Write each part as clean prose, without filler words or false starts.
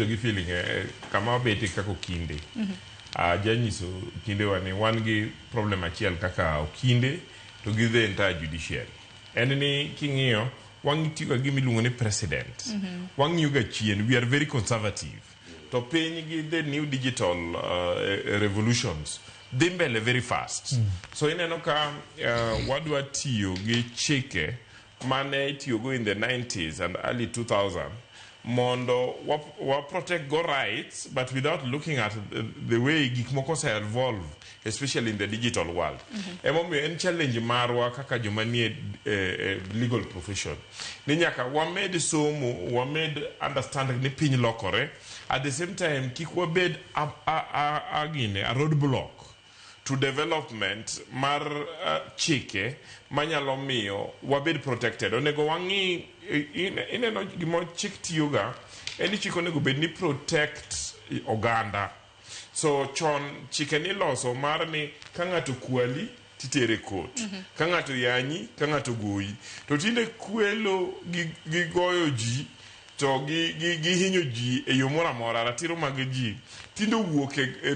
Gi feeling kama wabete kaka okinde. Ajanyiso okindewa ni wan gi problem achiel kaka okinde to gi the entire judiciary. En ni king'iyo wang'iyo ga gima iluongo ni president. Wang'iyo ga chien, we are very conservative. To piny gi the new digital revolutions dhi mbele very fast. So ineno ka wadwa tiyo gi chike mane itiyogo in the 90s and early 2000 mondo wa protect go rights, but without looking at the way gik moko ose evolve, especially in the digital world. Emomiyo en challenge marwa kaka joma nie legal profession ni nyaka wamed somo, wamed understanding ni piny lokore. At the same time, kik wabed a gine a roadblock to development mar chike manyalo miyo wabed protected. Onego wang'i ineno gima chik tiyoga en ni chik onego bed ni protect oganda. So chon chike niloso mar ni ka ng'ato kwali titere court, ka ng'ato yanyi, ka ng'ato goyi. To tinde kwelo gi goyo ji to gi hinyo ji e yo moro amora, ratiro mag ji tinde owuok e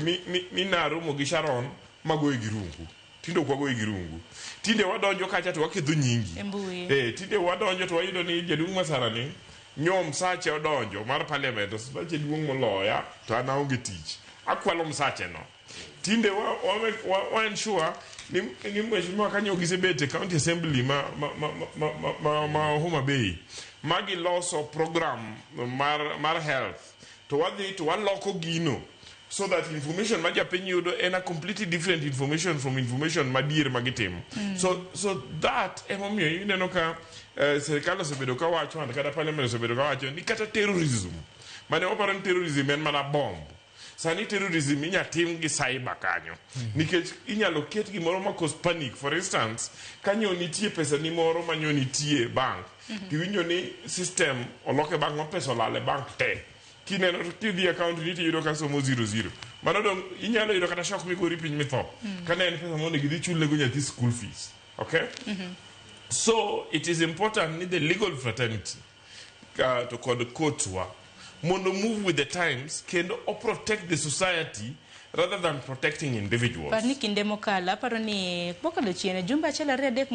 ni naromo gi Sharon magoye gi rungu. Tinde ok wagoye gi rungu, tinde wadonjo kacha to waketho nyingi. E mbui. Tinde wadonjo to wayudo ni jaduong' Masara ni nyo msache odonjo mar parliament, msache duong' moloya to an aonge tich, akwalo msache no. Tinde wa ensure ni mheshimiwa kanyo gisebet e county assembly ma Homa Bay ma giloso program mar health, to wadhi to waloko gino so that information ma japiny yudo en a completely different information from information madier ma gitimo. So that emomiyo ineno ka sirikal osebedo ka wacho and kata parliament osebedo ka wacho ni kata terrorism mane waparo ni terrorism en mana bomb, sani terrorism inya tim gi cyber kanyo, nikech inyalo ket gimoro ma cause panic. For instance, kanyo nitie pesa ni moro manyo nitie bank, tiwinjo ni system olok e bank ma pesa olal e bank te. Kineno kidhi account ni tiyudo ka somo 00, mano dong inyalo yudo kata shock migori piny mitho kane en pesa monego idhi chulnego nyathi school fees, okay? So it is important ni the legal fraternity to kod courts wa mondo move with the times kendo o protect the society rather than protecting individuals. Par ni kinde mokalo, aparo ni mokalo chien jumbe achiel ariyo adek.